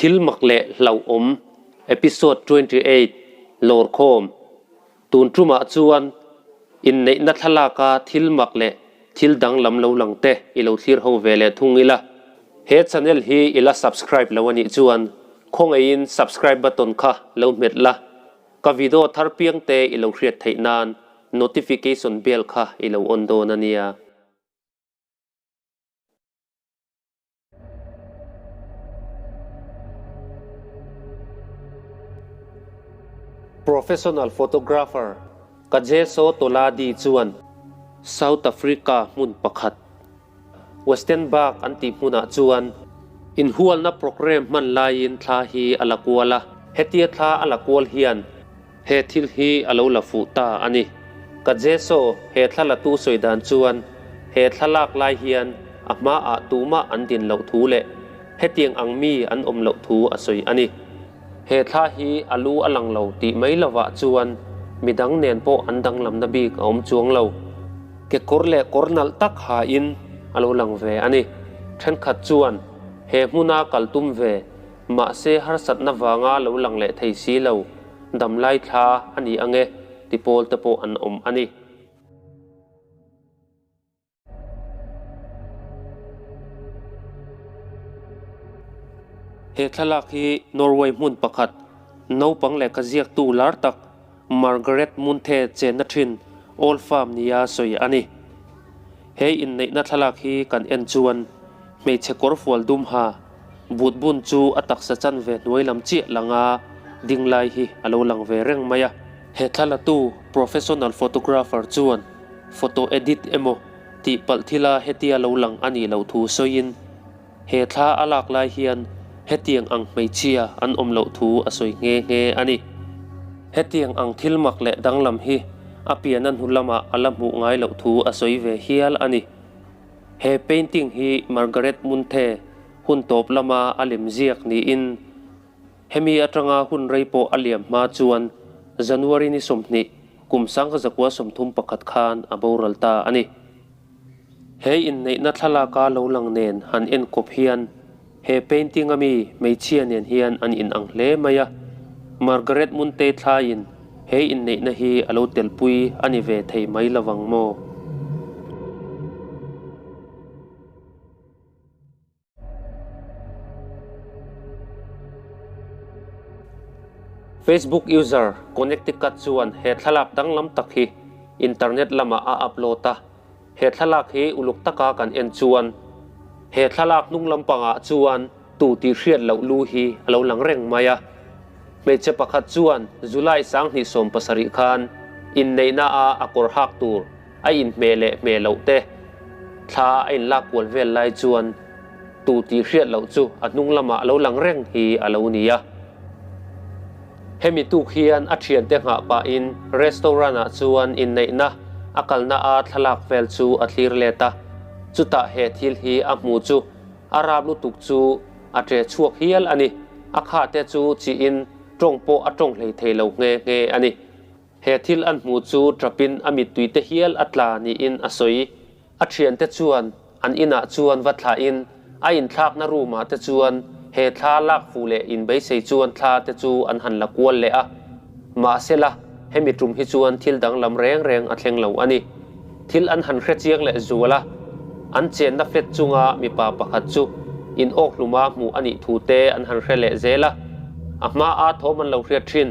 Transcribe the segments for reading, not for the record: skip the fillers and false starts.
Thil mak leh hlauhawm Episode 28 Lawrkhawm Tun tumah chuan inneihna thlalaka thil mak leh thil danglam lo lang te i lo thlir ho ve leh thung ila. He channel hi i la subscribe lo a nih chuan khawngaihin subscribe button kha lo hmet la, ka video thar piang te i lo hriat theih nan notification bell kha i lo on dawn a nia. Professional photographer Kajeso Toladi chuan South Africa hmun pakhat, Westenburg an tih hmunah chuan inhualna programme hman laiin thla hi a la kual a. Hetia thla a la kual hian he thil hi a lo la fuh ta a ni. Kajeso he thla latu sawi dan chuan he thlalak lai hian a hmaah tumah an din loh thu leh hetiang ang mi an awm loh thu a sawi a ni. He thla hi a lu a lang lo tih mai lovah chuan midang nen pawh an danglamna bik a awm chuang lo. Kekawr leh kawr nalh tak hain a lo lang ve a ni. Thenkhat chuan he hmuna kal tum ve mahse harsatna vanga lo lang leh thei si lo damlai thla a ni ange ti pawl te pawh an awm a ni. He thlalak hi Norway hmun pakhat naupang lehkha ziaktu lar tak Margaret Munthe chenna thin Old Farm nia sawi a ni. He inneihna thlalak hi kan en chuan hmeichhe kawrfual dum ha but bun chu a taksa chanve hnuai lam chiah langa ding lai hi a lo lang ve reng mai a. He thlalatu professional photographer chuan photo edit emaw tih palh thila hetia lo lang a nih loh thu sawiin he thla a lak lai hian hetiang ang hmeichhia an awm loh thu a sawi nghe nghe a ni. Hetiang ang thil mak leh danglam hi a piana hnu lamah a la hmuh ngai loh thu a sawi ve hial a ni. He painting hi Margaret Munthe hun tawp lama a lem ziak niin Hemi atanga hun rei pawh a liam hma chuan January ni 20, kum 1931 khan a boral ta a ni. He inneihna thlalaka lo lang nen han enkawp hian he painting a mi hmeichhia nen hian an inang hle mai a, Margaret Muntei thlaiin he inneihna hi a lo telpui a ni ve thei mai lovang maw? Facebook user Connecticut chuan he thlalak danglam tak hi internet lamah a upload a, he thlalak hi uluk taka kan en chuan he thlalak hnung lampangah chuan tu tih hriat loh lu hi a lo lang reng mai a. Hmeichhe pakhat chuan July 2017 khan inneihna a a kawr hak tur a inhmeh leh hmeh loh te thla a inlak kual vel lai chuan tu tih hriat loh chu a hnung lamah lo lang reng hi a lo ni a. Hemi tuk hian a thiante nghah pahin restaurant ah chuan inneihna a kalna a thlalak vel chu a thlir let a, chutah he thil hi a hmu chu a rap lutuk chu a ṭe chhuak hial a ni. A kha te chu chiin ṭawng pawh a ṭawng hlei thei lo nghe nghe a ni. He thil an hmuh chu ṭapin a mittui te hial a tla niin a sawi. A ṭhiante chuan an inah chuan va thlahin a inthlakna room ah te chuan he thla lak fuh leh inbeisei chuan thla te chu an han la kual leh a. Mahsela, hemi ṭum hi chuan thil danglam reng reng a thleng lo a ni. Thil an han hre chiang leh zual a, an chenna flat chunga mipa pakhat chu in awk hluma hmuh a nih thu te an han hre leh zel a. A hmaa thawm an lo hriat ṭhin.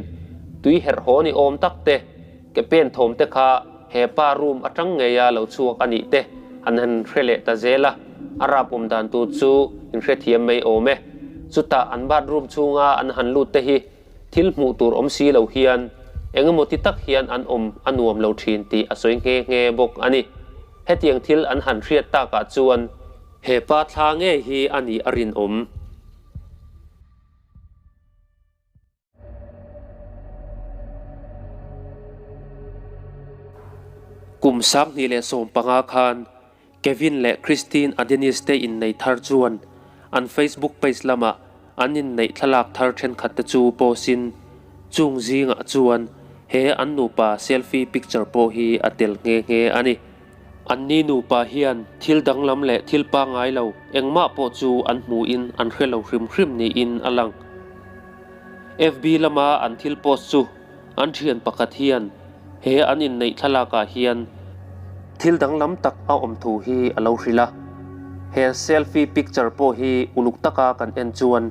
Tui herh haw ni awm tak te, ke pen thawm te kha he pa room atang ngeia lo chhuak a nih te an han hre leh ta zel a, a rap awm dan tur chu in hrethiam mai awm e. Chutah an bathroom chhunga an han lut te hi thil hmuh tur awm si lo hian engemaw ti tak hian an awm a nuam lo thin tih a sawi nghe nghe bawk a ni. Hetiang thil an han hriat takah chuan he pa thla ngei hi a nih a rinawm. Kum 2015 khan Kevin leh Christine Adenis te innei thar chuan an Facebook page lamah an inneih thlalak thar thenkhat te chu post in chung zingah chuan he an nupa selfie picture pawh hi a tel nghe nghe a ni. Anni nupa hian thil danglam leh thil pangngai lo engmah pawh chu an hmuhin an hre lo hrim hrim niin a lang. FB lama an thil post chu an thian pakhat hian he an inneih thlalakah hian thil danglam tak a awm thu hi a lo hrilh a. He selfie picture pawh hi uluk taka kan en chuan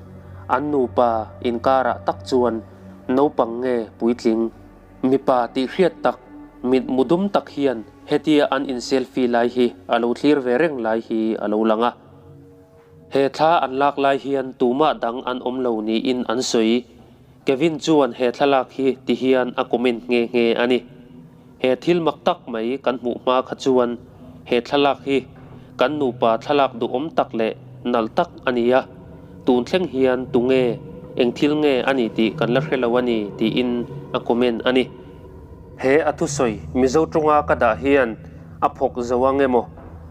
an nupa inkarah tak chuan naupang nge puitling Mipa tih hriat tak, mit mu dum tak hian hetia an in selfie lai hi a lo thlir ve reng lai hi a lo lang a. He thla an lak lai hian tumah dang an awm lo niin an sawi. Kevin chuan he thlalak hi ti hian a comment nghe nghe a ni. He thil mak tak mai kan hmuh hma kha chuan he thlalak hi kan nupa thlalak duhawm tak leh nalh tak a ni a, tun thleng hian tunge, eng thil nge a ni tih kan la hre lo a ni tiin a comment a ni. He a thusawi Mizo tawnga ka dah hian a phawk zo ang emaw,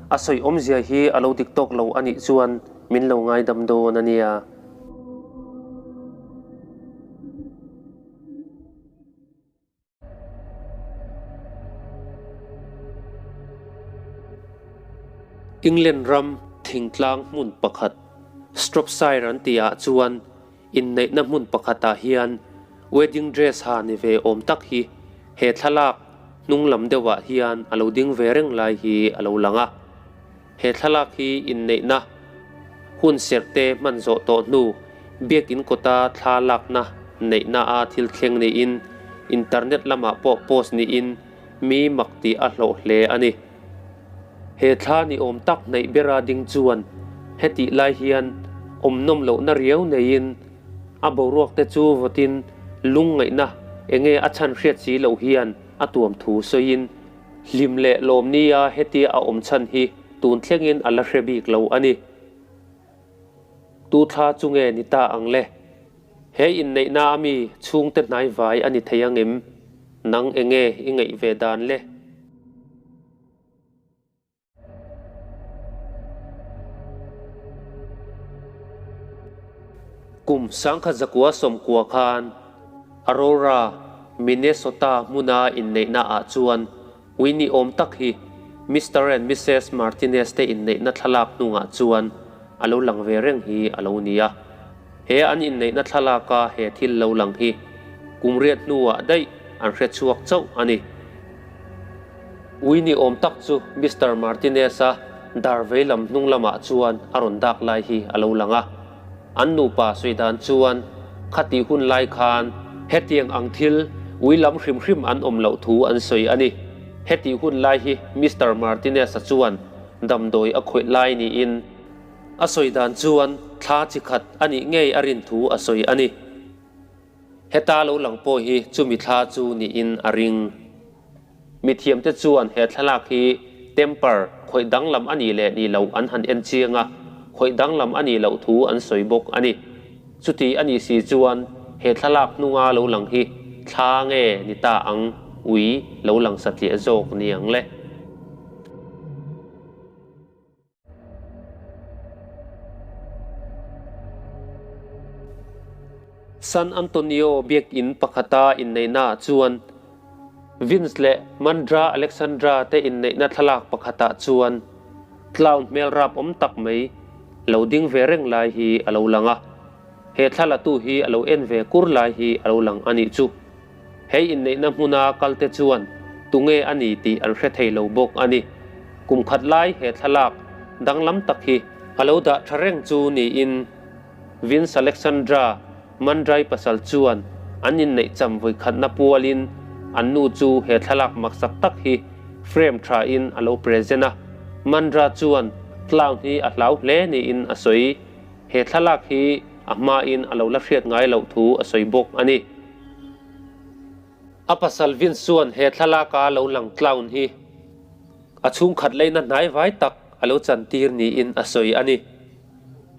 a sawi awmzia hi a lo dik tawk lo a nih chuan min lo ngaidam dawn a nia. England ram thingtlang hmun pakhat Shropshire an tihah chuan inneihna hmun pakhatah hian wedding dress ha ni ve awm tak hi he thlalak hnung lam deuhah hian a lo ding ve reng lai hi a lo lang a. He thlalak hi inneihna hun serh te hman zawh tawh hnu biakin kawta thla lakna neihna a thil thleng niin internet lamah pawh post niin mi mak tih a hlawh hle a ni. He thla ni awm tak hnaih bera ding chuan hetih lai hian awm nawm lohna riau neiin a boruak te chu vawtin lungngaihna enge a chhan hriat si loh hian a tuam thu sawiin Hlim leh lawm nia hetia a awm chhan hi tun thlengin a la hre bik lo a ni. Tu thla chu nge ni ta ang le? He inneihna a mi chhungte hnai vai a ni thei angem? Nang enge i ngaih ve dan le? Kum sangkhat zakua sawmkua khan Aurora, Minnesota hmuna inneihna ah chuan ui ni awm tak hi Mister and Missus Martinez te inneihna thlalak hnungah chuan a lo lang ve reng hi a lo ni a. He an inneihna thlalaka he thil lo lang hi kum riat hnuah daih an hre chhuak chauh a ni. Ui ni awm tak chu Mister Martinez-a dar vei lam hnung lamah chuan a rawn dak lai hi a lo lang a. An nupa sawi dan chuan khatih hun lai khan hetiang ang thil ui lam hrim hrim an awm loh thu an sawi a ni. Hetih hun lai hi Mister Martinez-a chuan damdawi a khawih lai niin a sawi dan chuan thla chi khat a nih ngei a rin thu a sawi a ni. Heta lo lang pawh hi chumi thla chu niin a ring. Mithiamte chuan he thlalak hi temper khawih danglam a nih leh nih loh an han en chiang a, khawih danglam a nih loh thu an sawi bawk a ni. Chuti a nih si chuan he thlalak hnunga lo lang hi thla nge ni ta ang ui lo lang satliah zawk ni ang le. San Antonio biakinn pakhata inneihnaah chuan Vince leh Mandra Alexandra te inneihna thlalak pakhatah chuan clown hmel rap awm tak mai lo ding ve reng lai hi a lo lang a. He thlalatu hi a lo en ve kur lai hi a lo lang a nih chu. He inneihna hmuna kalte chuan tunge a ni tih an hre thei lo bawk a ni. Kum khat lai he thlalak danglam tak hi a lo dah tha reng chu niin Vince Alexandra Mandrai pasal chuan an inneih cham vawi khatna pualin an nu chu he thlalak maksak tak hi frame thain a lo present a. Mandra chuan clown hi a hlau hle niin a sawi. He thlalak hi a hmain a lo la hriat ngai loh thu a sawi bawk a ni. A pasal Vince chuan he thlalaka lo lang clown hi a chhungkhat leina hnai vai tak a lo chantir niin a sawi a ni.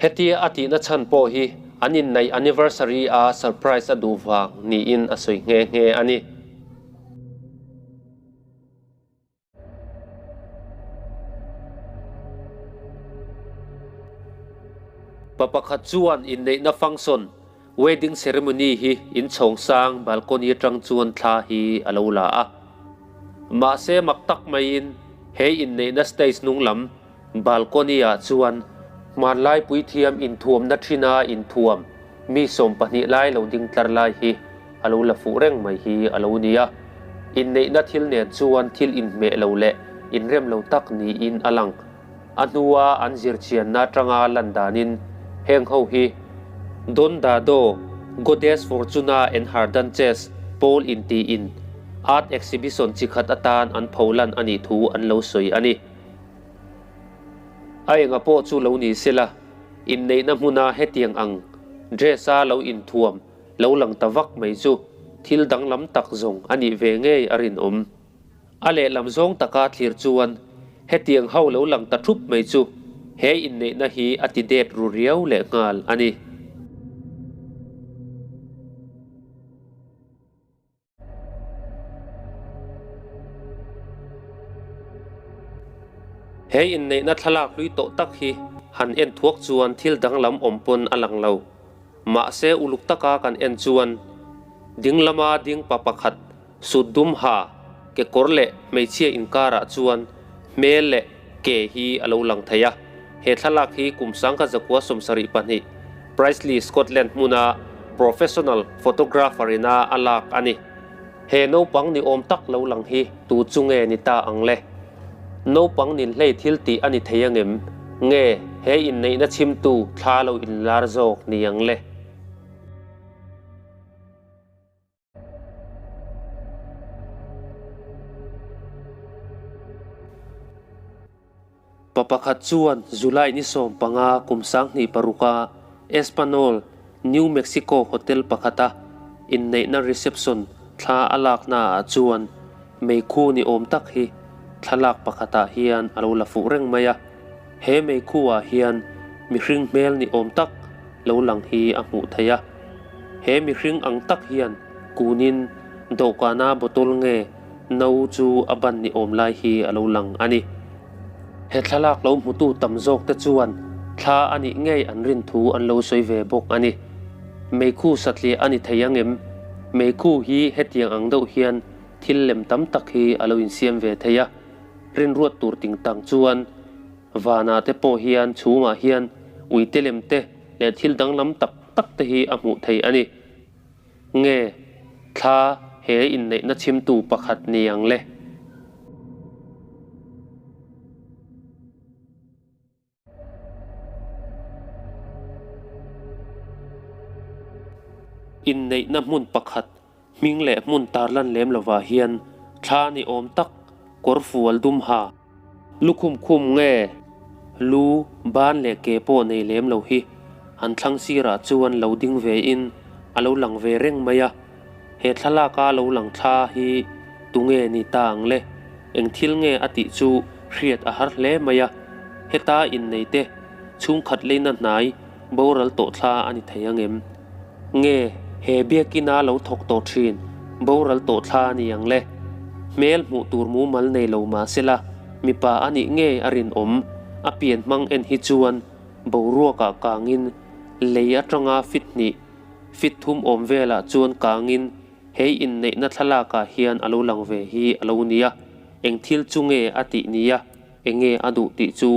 Hetia a tihna chhan pawh hi an inneih anniversary a surprise a duh vang niin a sawi nghe nghe a ni. Pa pakhat chuan inneihna function, wedding ceremony, hi inchhawng sang balcony atang chuan thla hi a lo la a. Mahse mak tak maiin He inneihna stage hnung lam balcony-ah chuan hmanlai puithiam inthuamna thina inthuam mi 12 lai lo ding tlar lai hi a lo la fuh reng mai hi a lo ni a. Inneihna thil nen chuan thil inhmeh lo leh inrem lo tak niin a lang. A hnua an zirchianna atanga lan danin heng ho hi Don Dado, Goddess Fortuna and Her Dances pawl intiin art exhibition chi khat atan an pholan a nih thu an lo sawi a ni. A enga pawh chu lo ni sela, inneihna hmuna hetiang ang dress-a lo inthuam lo lang ta vak mai chu thil danglam tak zawng a nih ve ngei a rinawm. A lehlam zawng taka thlir chuan hetiang ho lo lang ta thup mai chu he inneihna hi a ti det ru riau leh nghal a ni. He inneihna thlalak hlui tawh tak hi han en thuak chuan thil danglam awm pawn a lang lo. Mahse uluk taka kan en chuan ding lama ding pa pakhat Sut dum ha kekawr leh hmeichhia inkarah chuan hmel leh ke hi a lo lang thei a. He thlalak hi kum 1972 Priestley, Scotland hmuna professional photographer ina a lak a ni. He naupang ni awm tak lo lang hi tu chu nge ni ta ang le? Naupang nin hlei thil tih a ni thei angem? Nge he inneihna chhimtu thla lo inlar zawk ni ang le? Pa pakhat chuan July ni 15 kum 2006 a Espanol, New Mexico hotel pakhata inneihna reception thla a laknaah chuan meikhu ni awm tak hi thlalak pakhatah hian a lo la fuh reng mai a. He meikhu-ah hian mihring hmel ni awm tak lo lang hi a hmuh theih a. He mihring ang tak hian kunin dawhkana bottle nge no chu a ban ni awm lai hi a lo lang a ni. He thlalak lo hmutu tam zawk te chuan thla a nih ngei an rin thu an lo sawi ve bawk a ni. Meikhu satliah a ni thei angem? Meikhu hi hetiang ang deuh hian thil lem tam tak hi a lo insiam ve thei a, rinruat tur ting tang chuan vanah te pawh hian chhumah hian uite lem te leh thil danglam tak tak te hi a hmuh theih a ni. Nge thla he inneihna chhimtu pakhat ni ang le? Inneihna hmun pakhat hming leh hmun tarlan lem lovah hian thla ni awm tak kawr fual dum ha. Lukhum khum nge lu ban leh ke pawh nei lem lo hi an thlang sirah chuan lo ding ve in a lo lang ve reng mai a. He thlalaka lo lang thla hi tunge ni ta ang le? Eng thil nge a tih chu hriat a har hle mai a. Heta innei te chhungkhat leina hnai boral tawh thla a ni thei angem? Nge he biakina lo thawk tawh thin boral tawh thla a ni ang le? Hmel hmuh tur mumal nei lo mah sela mipa a nih ngei a rinawm? A pian hmang en hi chuan boruakah kangin lei atanga fit hnih fit thum awm velah chuan kangin he inneihna thlalakah hian a lo lang ve hi a lo nia. Eng thil chu nge a tih nia? Eng nge a duh tih chu?